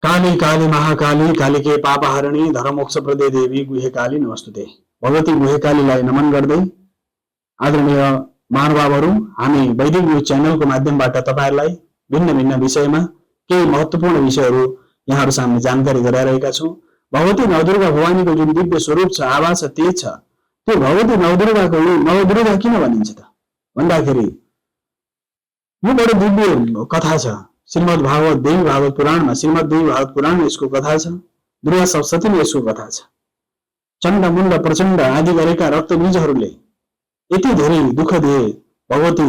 काली काली महाकाली कालिके पापहरणी धर्मोक्ष प्रदे देवी गुहेकाली नमस्तुते। भगवती गुहेकालीलाई नमन गर्दै आदरणीय महानुभावहरू, हामी वैदिक न्यूज च्यानलको माध्यमबाट तपाईहरुलाई भिन्न भिन्न विषयमा केही महत्त्वपूर्ण विषयहरू यहाँहरु सामने जानकारी गराइरहेका छौं। भगवती नवदुर्गा भवानीको जुन दिव्य स्वरूप छ, आवाज छ, तेज छ, त्यो भगवती नवदुर्गाको नवदुर्गा किन भनिन्छ त भन्दाखेरि यो बडो दिव्य कथा छ। श्रीमद् भागवत देवी भागवत पुराणमा यसको कथा छ। दुर्गा सप्तशतीमा यसको कथा छ। चण्ड मुण्ड प्रचण्ड आदि गरेका रक्तबीजहरूले यति धेरै दुःख दिए, भगवती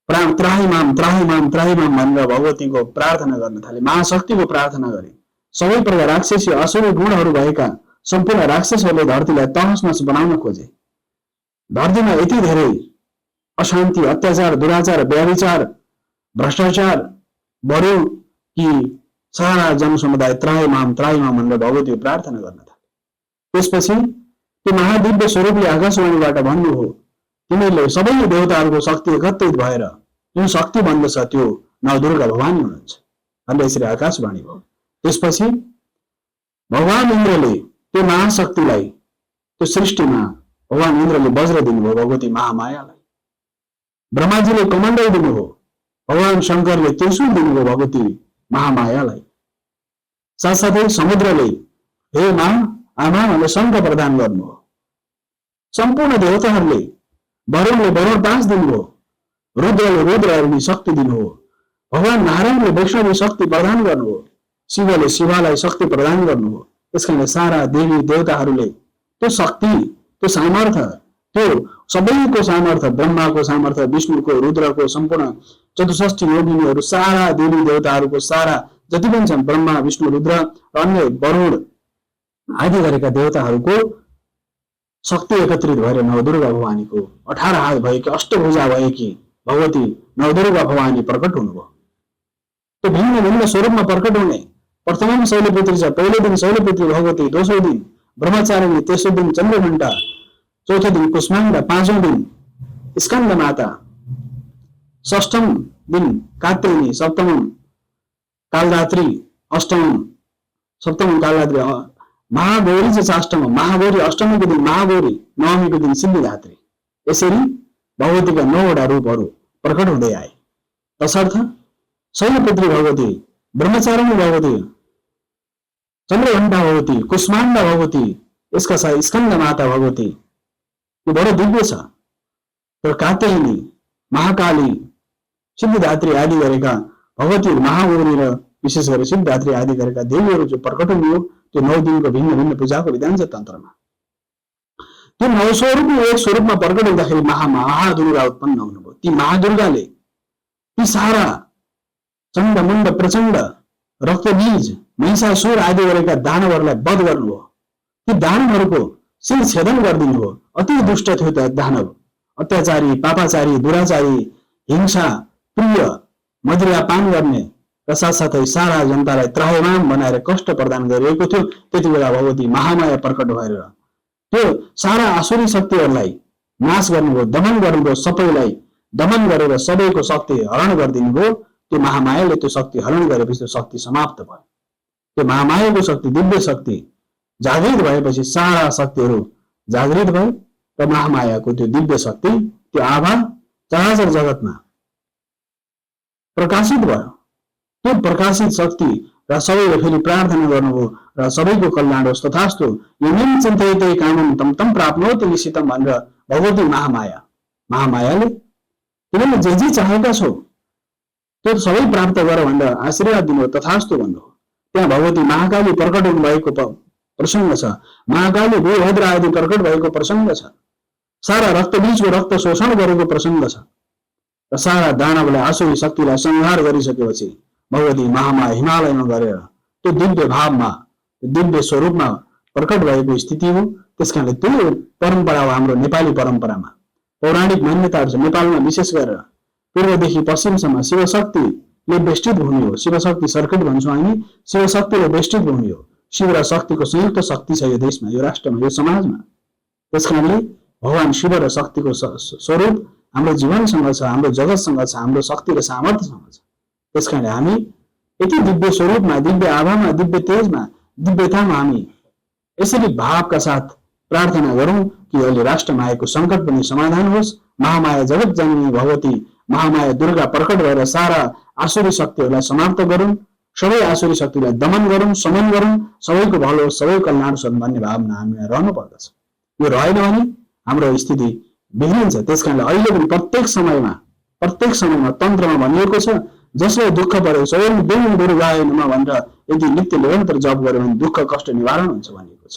त्राहिमाम त्राहिमाम त्राहिमाम भनेर भगवतीको प्रार्थना गर्न थाले, महाशक्तिको प्रार्थना गरे। सबै प्रकार राक्षसी असुरी गुणहरू भएका सम्पूर्ण राक्षसहरूले धरतीलाई तहस नहस बनाउन खोजे। धरतीमा यति धेरै अशान्ति, अत्याचार, दुराचार, व्यभिचार, भ्रष्टाचार बढ्यो कि सारा जनसमुदाय त्राहिमाम त्राहिमाम भनेर भगवतीको प्रार्थना गर्न थाले। त्यसपछि त्यो महादिव्य स्वरूपले आकाशवाणीबाट भन्नु हो, तिमीले सबै देवताहरूको शक्ति एकत्रित भएर जुन शक्ति बन्दछ त्यो नवदुर्गा भवानी हुनुहुन्छ भनेर यसरी आकाशवाणी भयो। त्यसपछि भगवान इन्द्रले त्यो महाशक्तिलाई, त्यो सृष्टिमा भगवान इन्द्रले वज्र दिनुभयो भगवती महामायालाई। ब्रह्माजीले कमण्डल दिनुभयो, भगवान शंकरले त्रिशूल दिनुभयो भगवती महामायालाई। साथसाथै समुद्रले हे मां आमा भनेर शङ्ख प्रदान गर्नुभयो। सम्पूर्ण देवताहरूले वरुणले वरुण पास दिनुभयो, रुद्रले रुद्र अग्नि शक्ति दिनुभयो, भगवान नारायणले वैष्णवी शक्ति प्रदान गर्नुभयो, शिवले शिवालाई शक्ति प्रदान गर्नुभयो। त्यसकारणले सारा देवी देवताहरूले त्यो शक्ति, त्यो सामर्थ्य, त्यो सबैको सामर्थ्य, ब्रह्माको सामर्थ्य, विष्णुको, रुद्रको, सम्पूर्ण चतुष्ठी योगिनीहरू, सारा देवी देवताहरूको सारा जति पनि छन्, ब्रह्मा विष्णु रुद्र र अन्य वरुण आदि गरेका देवताहरूको शक्ति एकत्रित भएर नवदुर्गा भवानीको 18 हात भएकी, अष्टभुजा भएकी भगवती नवदुर्गा भवानी प्रकट हुनुभयो। त्यो भिन्न भिन्न स्वरूपमा प्रकट हुने प्रथम शैलपुत्री छ। पहिलो दिन शैलपुत्री भगवती, दोस्रो दिन ब्रह्मचारिणी, तेस्रो दिन चन्द्रघण्टा, चौथो दिन कुष्माण्डा, पाँचौं दिन स्कन्द माता, षष्ठम दिन कात्यायनी, सप्तमम कालरात्रि, सप्तमम कालरात्रि, महागौरी चाहिँ अष्टम, महागौरी अष्टमीको दिन महागौरी, नवमीको दिन सिद्धिदात्री। यसरी भगवतीका 9वटा रूपहरू प्रकट हुँदै आए। तसर्थ शैलपुत्री भगवती, ब्रह्मचारिणी भगवती, चन्द्रघण्टा भगवती, कुष्माण्डा भगवती, यसका साथ स्कन्द माता भगवती, यो बडो दिव्य छ। तर कात्यायनी, महाकाली, सिद्धिदात्री आदि गरेका भगवती महागौरी र विशेष गरी सिद्धिदात्री आदि गरेका देवीहरू जो प्रकट हुनु, त्यो 9 दिनको भिन्न भिन्न पूजाको विधान छ तन्त्रमा। त्यो 9 स्वरूपले एक स्वरूपमा प्रकट हुँदाखेरि महादुर्गा उत्पन्न हुनुभयो। ती महादुर्गाले ती सारा चण्ड मुण्ड प्रचण्ड रक्तबीज महिषासुर आदि गरेका दानवहरूलाई वध गर्नुभयो। ती दानवहरूको शिर छेदन गरिदिनु हो। अति दुष्ट थियो त दानव, अत्याचारी, पापाचारी, दुराचारी, हिंसा प्रिय, मदिरा पान गर्ने र साथसाथै सारा जनतालाई त्राहिमाम बनाएर कष्ट प्रदान गरिएको थियो। त्यति बेला भगवती महामाया प्रकट भएर त्यो सारा आसुरी शक्तिहरूलाई नाश गर्नुभयो, दमन गर्नुभयो, सबैलाई दमन गरेर सबैको शक्ति हरण गरिदिनु भयो। त्यो महामायाले त्यो शक्ति हरण गरेपछि त्यो शक्ति समाप्त भयो। त्यो महामायाको शक्ति, दिव्य शक्ति जागृत भएपछि सारा शक्तिहरू जागृत भए र महामायाको त्यो दिव्य शक्ति, त्यो आभा चराचर जगतमा प्रकाशित भयो। त्यो प्रकाशित शक्ति र सबैले फेरि प्रार्थना गर्नुभयो र सबैको कल्याण होस् तथास्तु, यमेन चिन्तयते कामं तं तं प्राप्नोति निश्चितं भनेर भगवती महामायाले तिमीले जे चाहेका छौ त्यो सबै प्राप्त गर भनेर आशीर्वाद दिनुभयो, तथास्तु भन्नुभयो। त्यहाँ भगवती महाकाली प्रकट हुनु भएको प्रसङ्ग छ। महाकाली वीरभद्र आदि प्रकट भएको प्रसङ्ग छ। सारा रक्तबीजको रक्त शोषण गरेको प्रसङ्ग छ र सारा दानवलाई, आसुरी शक्तिलाई संहार गरिसकेपछि भगवती महामाया हिमालयमा गरेर त्यो दिव्य भावमा, दिव्य स्वरूपमा प्रकट भएको स्थिति हो। त्यसकारणले त्यो परम्परा हो हाम्रो नेपाली परम्परामा, पौराणिक मान्यताहरू छ। नेपालमा विशेष गरेर पूर्वदेखि पश्चिमसम्म शिवशक्तिले बेष्टित भूमि हो। शिवशक्ति सर्किट भन्छौँ हामी, शिवशक्तिले बेष्टित भूमि हो। शिव र शक्तिको संयुक्त शक्ति छ यो देशमा, यो राष्ट्रमा, यो समाजमा। त्यसकारणले भगवान शिव र शक्तिको स्वरूप हाम्रो जीवनसँग छ, हाम्रो जगतसँग छ, हाम्रो शक्ति र सामर्थ्यसँग छ। त्यसकारणले हामी यति दिव्य स्वरूपमा, दिव्य आभामा, दिव्य तेजमा, दिव्यतामा हामी यसरी भावका साथ प्रार्थना गरौं कि अहिले राष्ट्रमायाको सङ्कट पनि समाधान होस्। महामाया जगत जननी भगवती महामाया दुर्गा प्रकट भएर सारा आसुरी शक्तिहरूलाई समाप्त गरून्, सबै आसुरी शक्तिलाई दमन गरौं, समन गरौं, सबैको भलो सबै कल्याण होस् भन्ने भावना हामीमा रहनु पर्दछ। यो रहेन भने हाम्रो स्थिति बिग्रिन्छ। त्यसकारणले अहिले पनि प्रत्येक समयमा तन्त्रमा भनिएको छ, जसलाई दुःख परेको छ ओम दुम दुर्गाय नमः भनेर यदि नित्य निरन्तर जप गर्यो भने दुःख कष्ट निवारण हुन्छ भनिएको छ।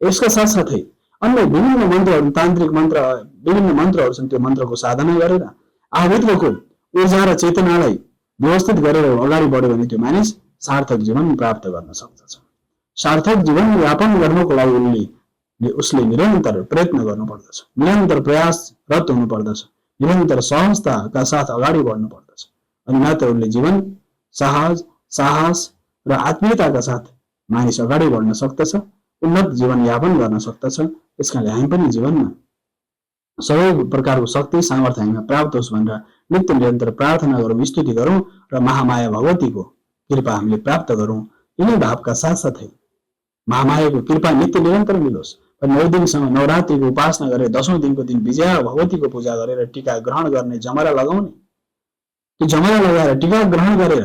यसका साथसाथै अन्य विभिन्न मन्त्रहरू, तान्त्रिक मन्त्र, विभिन्न मन्त्रहरू छन्, त्यो मन्त्रको साधना गरेर आफूभित्रको ऊर्जा र चेतनालाई व्यवस्थित गरेर अगाडि बढ्यो भने त्यो मानिस सार्थक जीवन प्राप्त गर्न सक्दछ। सार्थक जीवन यापन गर्नको लागि उसले निरन्तर प्रयत्न गर्नुपर्दछ, निरन्तर प्रयासरत हुनुपर्दछ, निरन्तर सहजताका साथ अगाडि बढ्नु पर्दछ। अनि मात्र उसले जीवन सहज, साहस र आत्मीयताका साथ मानिस अगाडि बढ्न सक्दछ, उन्नत जीवन यापन गर्न सक्दछ। त्यसकारणले हामी पनि जीवनमा सबै प्रकारको शक्ति सामर्थ्य हामीमा प्राप्त होस् भनेर नित्य निरन्तर प्रार्थना गरौँ, स्तुति गरौँ र महामाया भगवतीको कृपा हामीले प्राप्त गरौँ। यिनै भावका साथसाथै महामायाको कृपा नित्य निरन्तर मिलोस्। 9 दिनसम्म नवरात्रिको उपासना गरेर 10औं दिनको दिन विजया भगवतीको पूजा गरेर टीका ग्रहण गर्ने, जमरा लगाउने, त्यो जमरा लगाएर टीका ग्रहण गरेर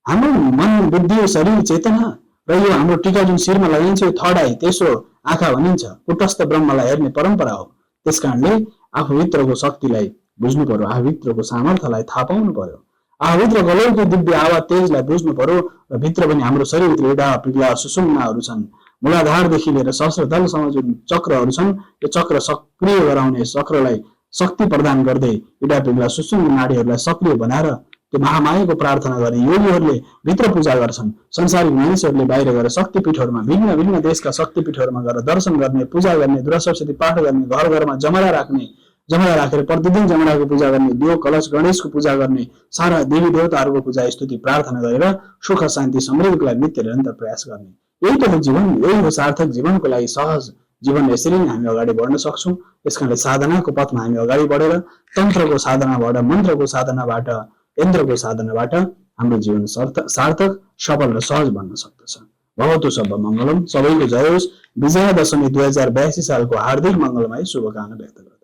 हाम्रो मन, बुद्धि, शरीर, चेतना र यो हाम्रो टीका जुन शिरमा लगाइन्छ यो थर्ड आई, तेस्रो आँखा भनिन्छ, कुटस्थ ब्रह्मलाई हेर्ने परम्परा हो। त्यसकारणले आफूभित्रको शक्तिलाई बुझ्नु पर्यो, आफूभित्रको सामर्थ्यलाई थाहा पाउनु पर्यो, आफूभित्र गलौको दिव्य आवाज तेजलाई बुझ्नु पर्यो। र भित्र पनि हाम्रो शरीरभित्र इडा, पिगला, सुषुम्नाहरू छन्, मूलाधारदेखि लिएर सहस्रदलसम्म जुन चक्रहरू छन्, यो चक्र सक्रिय गराउने, चक्रलाई शक्ति प्रदान गर्दै इडा, पिगला, सुषुम्ना नाडीहरूलाई सक्रिय बनाएर त्यो महामायाको प्रार्थना गर्ने योगीहरूले भित्र पूजा गर्छन्। संसारिक मानिसहरूले बाहिर गएर शक्तिपीठहरूमा, भिन्न भिन्न देशका शक्तिपीठहरूमा गएर दर्शन गर्ने, पूजा गर्ने, दुर्गा सप्तशती पाठ गर्ने, घर घरमा जमरा राख्ने, जमरा राखेर प्रतिदिन जमराको पूजा गर्ने, दियो कलश गणेशको पूजा गर्ने, सारा देवी देवताहरूको पूजा स्तुति प्रार्थना गरेर सुख शान्ति समृद्धिको लागि नित्य निरन्तर प्रयास गर्ने। यही त हो जीवन, यही हो सार्थक जीवनको लागि सहज जीवन। यसरी नै हामी अगाडि बढ्न सक्छौँ। त्यसकारणले साधनाको पथमा हामी अगाडि बढेर तन्त्रको साधनाबाट, मन्त्रको साधनाबाट, यन्त्रको साधनाबाट हाम्रो जीवन सार्थक, सफल र सहज बन्न सक्दछ। भवतु सर्व मङ्गलम। सबैको जय होस्। विजया दशमी 2082 सालको हार्दिक मङ्गलमय शुभकामना व्यक्त गर्छु।